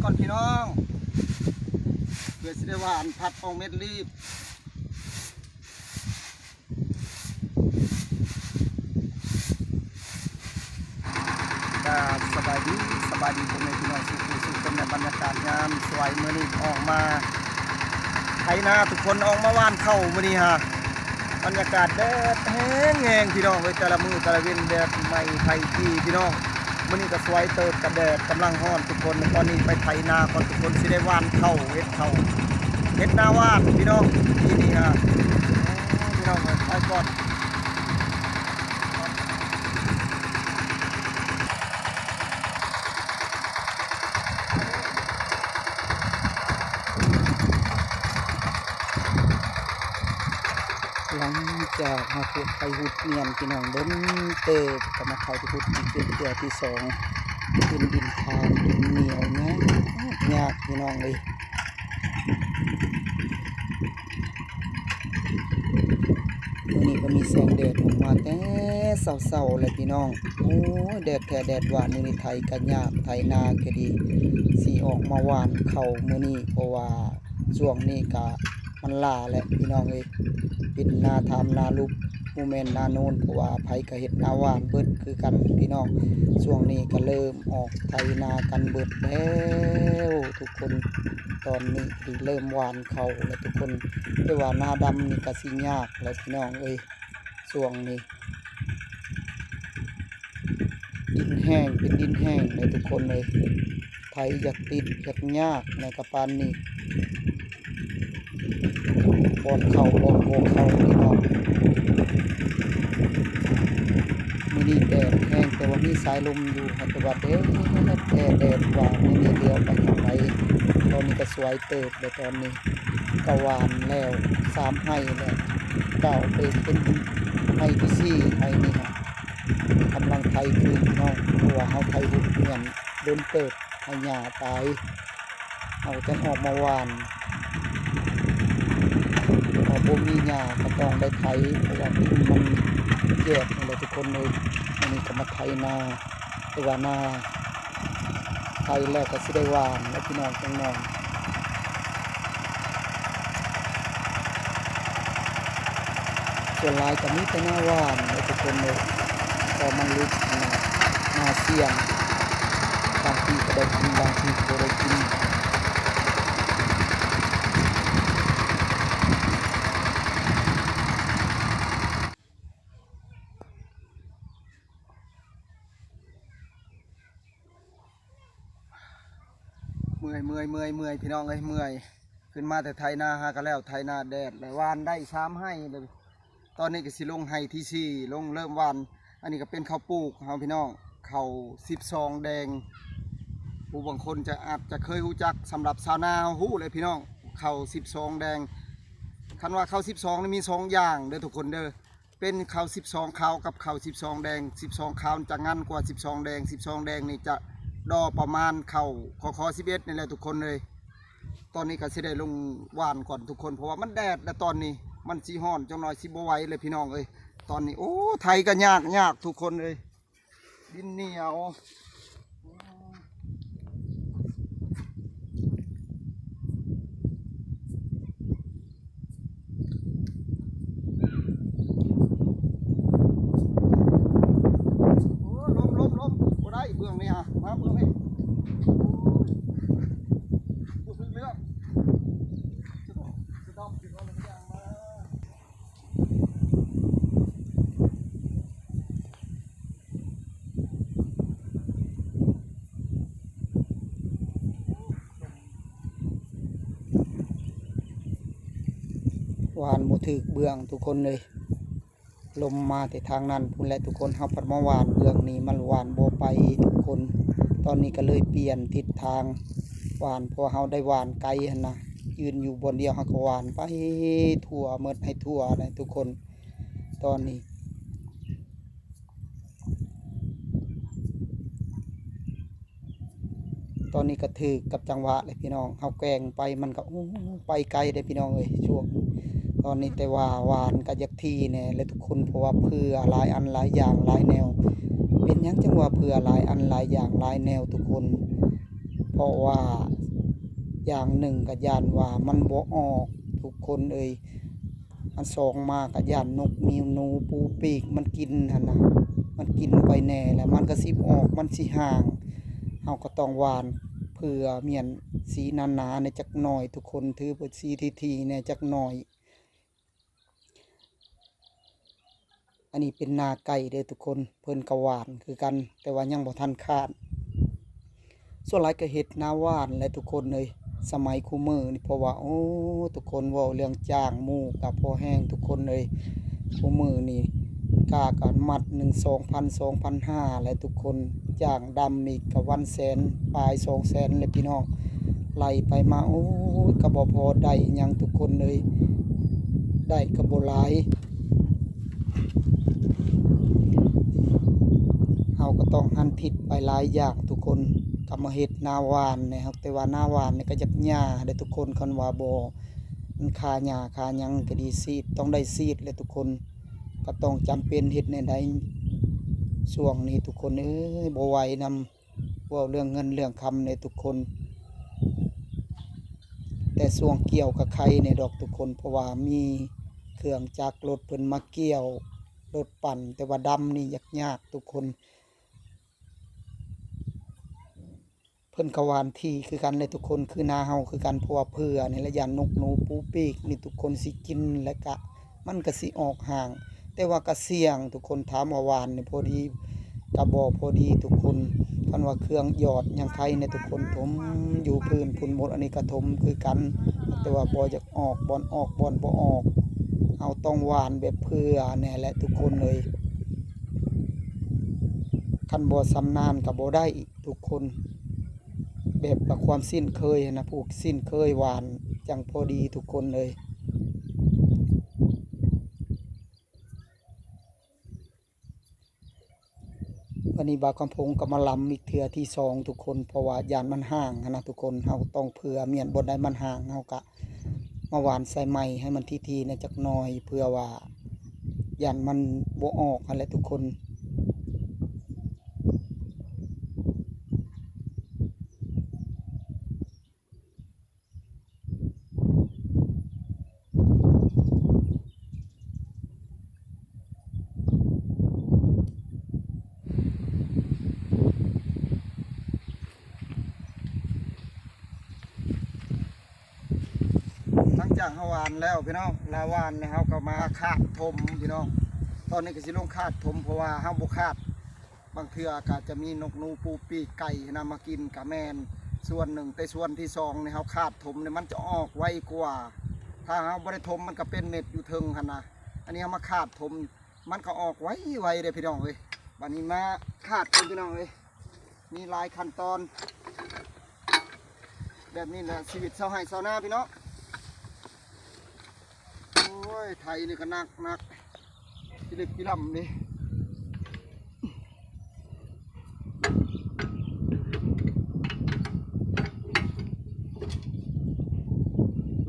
ก่อนพี่น้อง เพื่อสิได้หว่านผัดออกเม็ดรีบ ก็สบายดี สบายดีพ่อแม่พี่น้องทุกผู้ทุกคน ในบรรยากาศยามสวยมื้อนี้ออกมาไถนา ทุกคนออกมาหว่านข้าวมื้อนี้ฮะ บรรยากาศแดดแฮงๆ พี่น้องเอ้ย แต่ละมื้อแต่ละเว็นแดดไหม้ไผจี่พี่น้อง มื้อนี้ก็สวยเติบ ก็แดดกำลังร้อนทุกคน ตอนนี้ไปไถนาก่อนทุกคน สิได้หว่านข้าว เฮ็ดข้าว เฮ็ดนาหว่านพี่น้อง ปีนี้ฮะ พี่น้องเอ้ย ไปก่อน หลังจากเฮาขุดไถหุดเมียนพี่น้อง โดนเติบ ก็มาไถที่หุดอีกเป็นเทื่อที่สอง เป็นดินทาน ดินเหนียว ยาก ยากพี่น้องเอ้ย มื้อนี้ก็มีแสงแดดออกมาแต่เช้าๆ แหละพี่น้อง โอ้ย แดดแท้แดดว่า มื้อนี้ไถก็ยาก ไถนาก็ดี สิออกมาหว่านข้าวมื้อนี้ เพราะว่าช่วงนี้ก็มันหล้าแหละพี่น้องเอ้ย เป็นนาทามนาลุก บ่แม่นนาโนน เพราะว่าไผก็เฮ็ดนาหว่านเบิดคือกันพี่น้อง ช่วงนี้ก็เริ่มออกไถนากันเบิดแล้ว ทุกคน ตอนนี้เริ่มหว่านข้าวแล้วทุกคน แต่ว่านาดำนี่ก็สิยากแหละพี่น้องเอ้ย ช่วงนี้ ดินแห้ง เป็นดินแห้งเลยทุกคนเอ้ย ไถอยากติดอยากยากในกะปานนี้ บ่อนเข้า บ่อนบ่เข้าพี่น้อง มื้อนี้แดดแฮง แต่ว่ามีสายลมอยู่ แต่ว่าแดด แดด แดดว่า มื้อนี้เหลือไปทางใด ตอนนี้ก็สวยเติบแล้ว ตอนนี้ก็หว่านแล้วสามไฮ่แล้ว ก็เอาไปเป็นไฮ่ที่สี่ ไฮ่นี้ฮะ กำลังไถคืนพี่น้อง เพราะว่าเฮาไถหุดเฮือนโดนเติบ ให้หญ้าตาย เฮาจั่งออกมาหว่าน ถ้าบ่มีหญ้าก็ต้องได้ไถ เพราะว่าดินมันแยบนั่นแหละทุกคนเอ้ย อันนี้ก็มาไถนา แต่ว่านาไถแล้วก็สิได้หว่านแล้วพี่น้องจั่งหน่อย ส่วนหลายก็มีแต่นาหว่านเด้อทุกคนเด้อ เพราะมันลึกนะ นาเสี่ยง บางทีก็ได้กิน บางทีก็บ่ได้กิน เมื่อย เมื่อย เมื่อย เมื่อย พี่น้องเอ้ย เมื่อย ขึ้นมาแต่ไถนาหาก็แล้ว ไถนาแดด แล้วหว่านได้สามไฮ่เลย ตอนนี้ก็สิลงไฮ่ที่สี่ ลงเริ่มหว่าน อันนี้ก็เป็นข้าวปลูกเฮาพี่น้อง ข้าวสิบสองแดง ผู้บางคนจะอาจจะเคยรู้จัก สำหรับชาวนาเฮารู้เลยพี่น้อง ข้าวสิบสองแดง คันว่าข้าวสิบสองนี่มีสองอย่างเด้อทุกคนเด้อ เป็นข้าวสิบสองขาวกับข้าวสิบสองแดง สิบสองขาวจะงันกว่าสิบสองแดง สิบสองแดงนี่จะดอประมาณข้าว คค สิบเอ็ด นี่แหละทุกคนเอ้ย ตอนนี้ก็สิได้ลงหว่านก่อนทุกคน เพราะว่ามันแดดแล้วตอนนี้ มันสิฮ้อนจักหน่อย สิบ่ไหวเลยพี่น้องเอ้ย ตอนนี้ โอ้ ไถก็ยาก ยากทุกคนเอ้ย ดินเหนียว โอ้ ล้ม ล้ม ล้ม บ่ได้ เบื้องนี้อะ มาเบื้องนี้ บ่ถืกเรื่อง สะดอก สะดอก หว่านบ่ถืกเบื้องทุกคนเลย ลมมาแต่ทางนั้นพุ้นแหละทุกคน เฮาพัดมาหว่านเบื้องนี้ มันหว่านบ่ไปทุกคน ตอนนี้ก็เลยเปลี่ยนทิศทางหว่าน เพราะเฮาได้หว่านไกลหั้นนะ ยืนอยู่บ่อนเดียวเฮาก็หว่านไปทั่วหมด ให้ทั่วเลยทุกคน ตอนนี้ ตอนนี้ก็ถืกกับจังหวะเลยพี่น้อง เฮาแกว่งไปมันก็ โอ้ ไปไกลเด้พี่น้องเอ้ย ช่วง ตอนนี้แต่ว่าหว่านก็อยากถี่แหน่แหละทุกคน เพราะว่าเผื่อหลายอันหลายอย่างหลายแนว เป็นหยังจั่งว่าเผื่อหลายอันหลายอย่างหลายแนวทุกคน เพ ພາະວ່າຢ່າງໜຶ່ງກໍຢ້ານວ່າມັນບໍ່ອອກທຸກຄົນເອີຍ, ອັນສອງມາກໍຢ້ານນົກມີໜູປູປີກມັນກິນຫັ້ນນະ, ມັນກິນໄປແດ່ແລ້ວມັນກໍຊິອອກ ມັນຊິຫ່າງ. ເຮົາກໍຕ້ອງຫວ່ານເຜື່ອມ້ຽນສີໜາໆແດ່ຈັກໜ້ອຍທຸກຄົນ, ຖືເຜື່ອສີຖີ່ໆແດ່ຈັກໜ້ອຍ. ອັນນີ້ເປັນນາໄກ່ເດີ້ທຸກຄົນ, ເພິ່ນກໍຫວ່ານຄືກັນ ແຕ່ວ່າຍັງບໍ່ທັນຄາດ. ສ່ວນຫຼາຍກໍເຮັດນາຫວ່ານແຫຼະທຸກຄົນເອີຍ ສະໄໝຄູ່ມື້ນີ້, ເພາະວ່າ ໂອ້ ທຸກຄົນເວົ້າເລື່ອງຈ້າງໝູ່ກໍພໍແຮງທຸກຄົນເອີຍ. ຄູ່ມື້ນີ້ກາກໍມັດໜຶ່ງສອງພັນ ສອງພັນຫ້າແຫຼະທຸກຄົນ, ຈ້າງດຳນີ້ກໍວັນແສນປາຍ ສອງແສນແຫຼະພີ່ນ້ອງ. ໄລ່ໄປມາ ໂອ້ຍ ກໍບໍ່ພໍໄດ້ຫຍັງທຸກຄົນເອີຍ, ໄດ້ກໍບໍ່ຫຼາຍ. ເຮົາກໍຕ້ອງຫັນຜິດໄປຫຼາຍຢ່າງທຸກຄົນ, ກໍມາເຮັດນາຫວ່ານແດ່, ແຕ່ວ່ານາຫວ່ານນີ້ກໍຢາກຫຍ້າເດີ້ທຸກຄົນ, ຄັນວ່າບໍ່ ມັນຂ້າຫຍ້າຂ້າຫຍັງກໍດີ ສີດ ຕ້ອງໄດ້ສີດແຫຼະທຸກຄົນ, ກໍຕ້ອງຈຳເປັນເຮັດແນວໃດ. ຊ່ວງນີ້ທຸກຄົນເອີຍ ບໍ່ໄຫວນຳ ເວົ້າເລື່ອງເງິນເລື່ອງຄຳເດ້ທຸກຄົນ, ແຕ່ຊ່ວງກ່ຽວກໍໄຄແດ່ດອກທຸກຄົນ, ເພາະວ່າມີເຄື່ອງຈັກລົດເພິ່ນມາກ່ຽວ ລົດປັ່ນ, ແຕ່ວ່າດຳນີ້ຍາກໆທຸກຄົນ. ເພິ່ນກໍຫວ່ານຖີ່ຄືກັນເດ້ທຸກຄົນ, ຄືນາເຮົາຄືກັນ, ເພາະວ່າເຜື່ອນີ້ລະຢ້ານນົກໜູປູປີກນີ້ທຸກຄົນຊິກິນ ແລ້ວກະມັນກໍຊິອອກຮ່າງ. ແຕ່ວ່າກໍສ່ຽງທຸກຄົນ, ຖາມວ່າຫວ່ານນີ້ພໍດີ ກໍບໍ່ພໍດີທຸກຄົນ. ຄັນວ່າເຄື່ອງຢອດຍັງໄຄແດ່ທຸກຄົນ, ຖົມຢູ່ພື້ນພຸ້ນໝົດ, ອັນນີ້ກໍຖົມຄືກັນ, ແຕ່ວ່າບໍ່ຢາກອອກ ບ່ອນອອກ ບ່ອນບໍ່ອອກ. ເຮົາຕ້ອງຫວ່ານແບບເຜື່ອແດ່ແຫຼະທຸກຄົນເອີຍ, ຄັນບໍ່ຊຳນານກໍບໍ່ໄດ້ທຸກຄົນ, ແບບວ່າຄວາມຊິນເຄີຍຫັ້ນນະ, ຜູ້ຊິນເຄີຍຫວ່ານຈັ່ງພໍດີທຸກຄົນເອີຍ. ວັນນີ້ບ່າວຄຳພົງກໍມາລຳອີກເທື່ອທີສອງທຸກຄົນ, ເພາະວ່າຢ້ານມັນຫ່າງຫັ້ນນະທຸກຄົນ. ເຮົາຕ້ອງເຜື່ອມ້ຽນ ບ່ອນໃດມັນຫ່າງ ເຮົາກະມາຫວ່ານໃສ່ໃໝ່ໃຫ້ມັນຖີ່ໆແດ່ຈັກໜ້ອຍ, ເພື່ອວ່າຢ້ານມັນບໍ່ອອກຫັ້ນແຫຼະທຸກຄົນ. ຫຼັງຈາກເຮົາຫວ່ານແລ້ວພີ່ນ້ອງ, ລາຫວ່ານແລ້ວເຮົາກໍມາຄາດຖົມພີ່ນ້ອງ. ຕອນນີ້ກໍຊິລົງຄາດຖົມ ເພາະວ່າເຮົາບໍ່ຄາດ ບາງເທື່ອກໍຈະມີນົກໜູປູປີກໄກ່ນຳມາກິນກໍແມ່ນ. ສ່ວນໜຶ່ງ, ແຕ່ສ່ວນທີສອງນີ້ເຮົາຄາດຖົມນີ້ມັນຈະອອກໄວກວ່າ, ຖ້າເຮົາບໍ່ໄດ້ຖົມມັນກໍເປັນເມັດຢູ່ເທິງຫັ້ນນະ. ອັນນີ້ເຮົາມາຄາດຖົມ ມັນກໍອອກໄວໆເດ້ພີ່ນ້ອງເອີຍ. ບັດນີ້ມາຄາດກັນພີ່ນ້ອງເອີຍ, ມີຫຼາຍຂັ້ນຕອນ. ແບບນີ້ແຫຼະຊີວິດຊາວໄຮ່ຊາວນາພີ່ນ້ອງ. ໂອ້ຍ ໄຖນີ້ກໍໜັກໆ ພິລຶກພິລຳເດ້.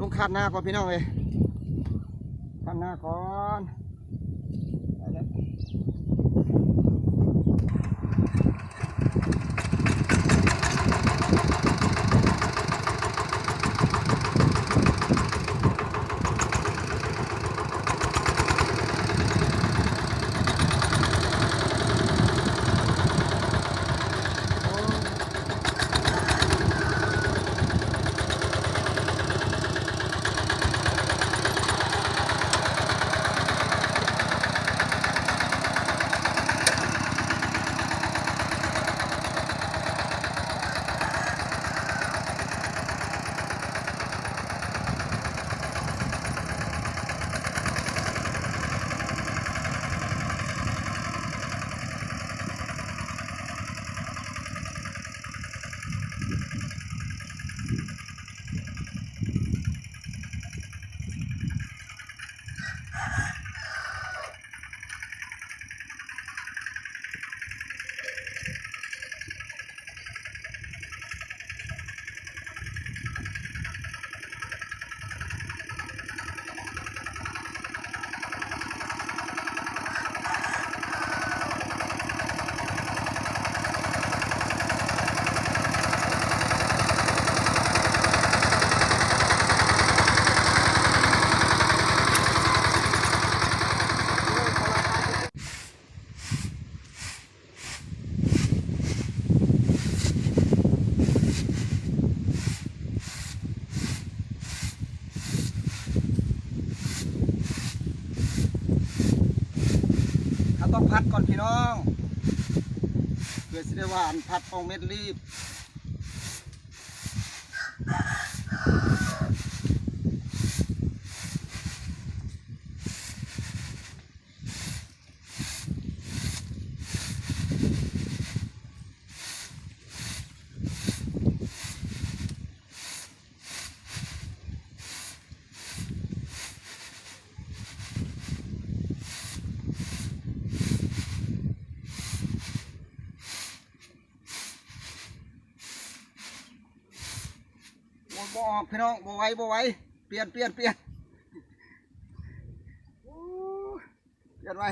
ລົງຄາດນາກ່ອນພີ່ນ້ອງເອີຍ, ຄາດນາກ່ອນ. ພັດກ່ອນພີ່ນ້ອງ ເພື່ອຊິໄດ້ຫວ່ານ ພັດເອົາເມັດລີບ. ໂອ້ຍ ບໍ່ອອກພີ່ນ້ອງ ບໍ່ໄຫວ ບໍ່ໄຫວ ປ່ຽນ ປ່ຽນ ປ່ຽນ ໂອ້ຍ ປ່ຽນໄຫວ.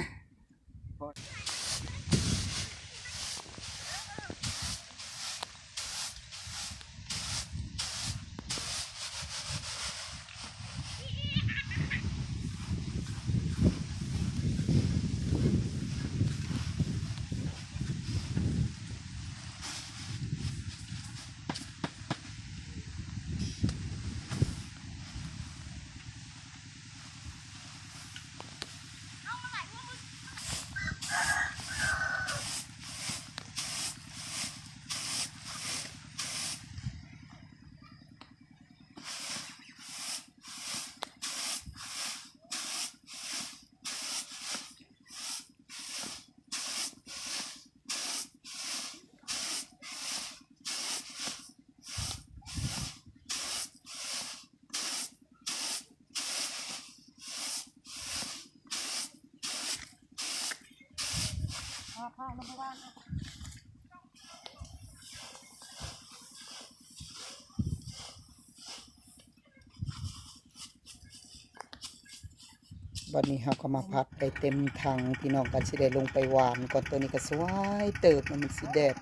ບັດນີ້ເຮົາກໍມາພັດໄປເຕັມຖັງ ພີ່ນ້ອງ ກໍຊິໄດ້ລົງໄປຫວ່ານກ່ອນ. ໂຕນີ້ກໍສວຍເຕີບ ມັນຊິແດດ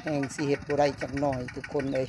ແຮງ ຊິເຮັດບໍ່ໄດ້ຈັກໜ້ອຍທຸກຄົນເອີຍ.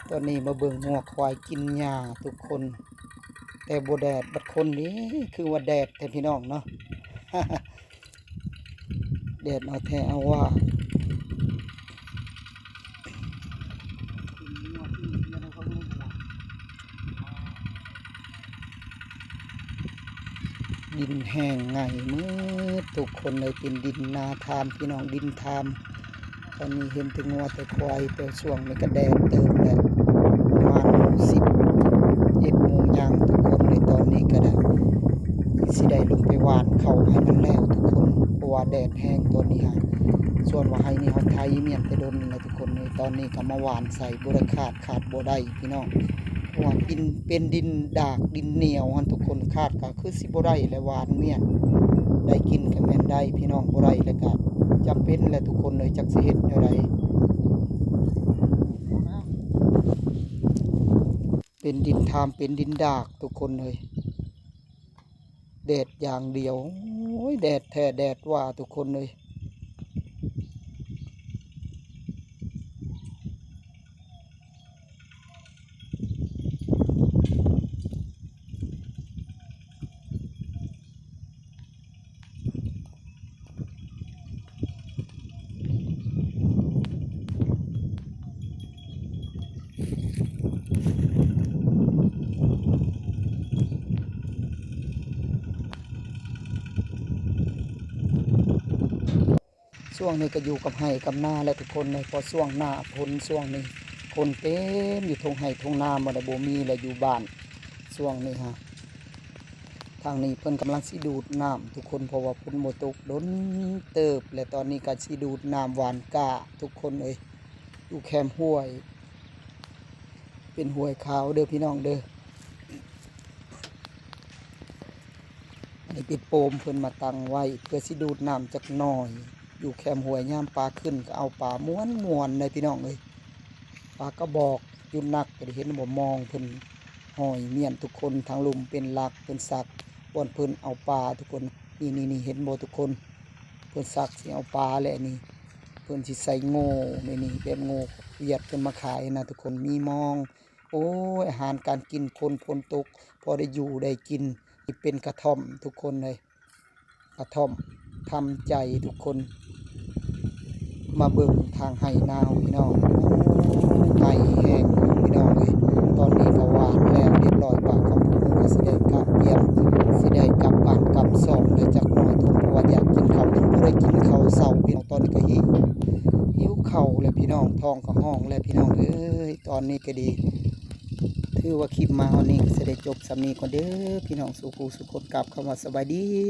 ຕອນນີ້ມາເບິ່ງງົວຄວາຍກິນຫຍ້າທຸກຄົນ ແຕ່ບໍ່ແດດ ບັດຄົນນີ້ຄືວ່າແດດແທ້ພີ່ນ້ອງເນາະ. ແດດເອົາແທ້ເອົາວ່າ ດິນແຫ້ງໄຫງໝົດທຸກຄົນເອີຍ ເປັນດິນນາທາມ ພີ່ນ້ອງ ດິນທາມ. ຕອນນີ້ເຫັນແຕ່ງົວແຕ່ຄວາຍ ແຕ່ຊ່ວງນີ້ກໍແດດເຕີບແລ້ວ ປະມານສິບເອັດໂມງຫຍັງທຸກຄົນເອີຍ. ຕອນນີ້ກໍໄດ້ ຊິໄດ້ລົງໄປຫວ່ານເຂົ້າໃຫ້ມັນແລ້ວທຸກຄົນ ເພາະວ່າແດດແຮງຕອນນີ້ຫັ້ນ. ສ່ວນວ່າໄຮ່ນີ້ເຮົາໄຖມ້ຽນແຕ່ດົນແລ້ວທຸກຄົນເອີຍ ຕອນນີ້ກໍມາຫວ່ານໃສ່ ບໍ່ໄດ້ຂາດ ຂາດບໍ່ໄດ້ພີ່ນ້ອງ ເພາະວ່າດິນເປັນດິນດາກ ດິນໜຽວຫັ້ນທຸກຄົນ ຂາດກໍຄືຊິບໍ່ໄດ້ແຫຼະ ຫວ່ານມ້ຽນ ໄດ້ກິນກໍແມ່ນໄດ້ພີ່ນ້ອງ ບໍ່ໄດ້ແລ້ວກໍຈຳເປັນແຫຼະທຸກຄົນເອີຍ ຈັກຊິເຮັດແນວໃດ. ເປັນດິນທາມ ເປັນດິນດາກທຸກຄົນເອີຍ ແດດຢ່າງດຽວ ໂອ້ຍ ແດດແທ້ແດດວ່າທຸກຄົນເອີຍ. ຊ່ວງນີ້ກໍຢູ່ກັບໄຮ່ກັບນາແຫຼະທຸກຄົນເອີຍ ເພາະຊ່ວງໜ້າຝົນຊ່ວງນີ້ ຄົນເຕັມຢູ່ທົ່ງໄຮ່ທົ່ງນາໝົດແຫຼະ ບໍ່ມີແຫຼະຢູ່ບ້ານຊ່ວງນີ້ຮະ. ທາງນີ້ເພິ່ນກຳລັງຊິດູດນ້ຳທຸກຄົນ ເພາະວ່າຝົນບໍ່ຕົກດົນເຕີບ ແລະ ຕອນນີ້ກໍຊິດູດນ້ຳຫວ່ານກ້າທຸກຄົນເອີຍ ຢູ່ແຄມຫ້ວຍ ເປັນຫ້ວຍຂາວເດີພີ່ນ້ອງເດີ. ອັນນີ້ເປັນໂປມເພິ່ນມາຕັ້ງໄວ້ ເພື່ອຊິດູດນ້ຳຈັກໜ້ອຍ ຢູ່ແຄມຫ້ວຍ ຍາມປາຂຶ້ນກໍເອົາປາມ່ວນໆ ໄດ໋ພີ່ນ້ອງເອີຍ ປາກະບອກ ຈຸດໜັກກໍໄດ້ເຫັນບໍ່ ມອງເພິ່ນຫ້ອຍມ້ຽນທຸກຄົນ ທາງລຸ່ມເປັນຫຼັກ ເພິ່ນສັກບ່ອນເພິ່ນເອົາປາທຸກຄົນ ນີ້ໆໆ ເຫັນບໍ່ທຸກຄົນ ເພິ່ນສັກຊິເອົາປາແຫຼະນີ້ ເພິ່ນຊິໃສ່ໂງ່ນີ້ໆ ແບບໂງ່ຫວຽດເພິ່ນມາຂາຍນະທຸກຄົນ ມີມອງ ໂອ້ຍ ອາຫານການກິນຄົນຝົນຕົກ ພໍໄດ້ຢູ່ໄດ້ກິນ ນີ້ເປັນກະທ່ອມທຸກຄົນເອີຍ ກະທ່ອມທຳໃຈທຸກຄົນ ມາເບິ່ງທາງໄຮ່ນາເຮົາພີ່ນ້ອງ ໄຮ່ແຫ້ງພີ່ນ້ອງເອີຍ ຕອນນີ້ກໍຫວ່ານແລ້ວຮຽບຮ້ອຍ ບ່າວຄຳພູກໍຊິໄດ້ກະກຽມ ຊິໄດ້ກັບບ້ານກັບຊ່ອງໄດ້ຈັກໜ້ອຍທຸກຄົນ ເພາະວ່າຢາກກິນເຂົ້າ ຍັງບໍ່ໄດ້ກິນເຂົ້າເຊົ້າພີ່ນ້ອງ ຕອນນີ້ກໍຫິວ ຫິວເຂົ້າແລ້ວພີ່ນ້ອງ ທ້ອງກໍຮ້ອງແລ້ວພີ່ນ້ອງເອີຍ ຕອນນີ້ກໍດີ ຖືວ່າຄລິບມາຮອດນີ້ກໍຊິໄດ້ຈົບສ່ຳນີ້ກ່ອນເດີ ພີ່ນ້ອງສູ່ຜູ້ສູ່ຄົນ ກັບຄຳວ່າສະບາຍດີ.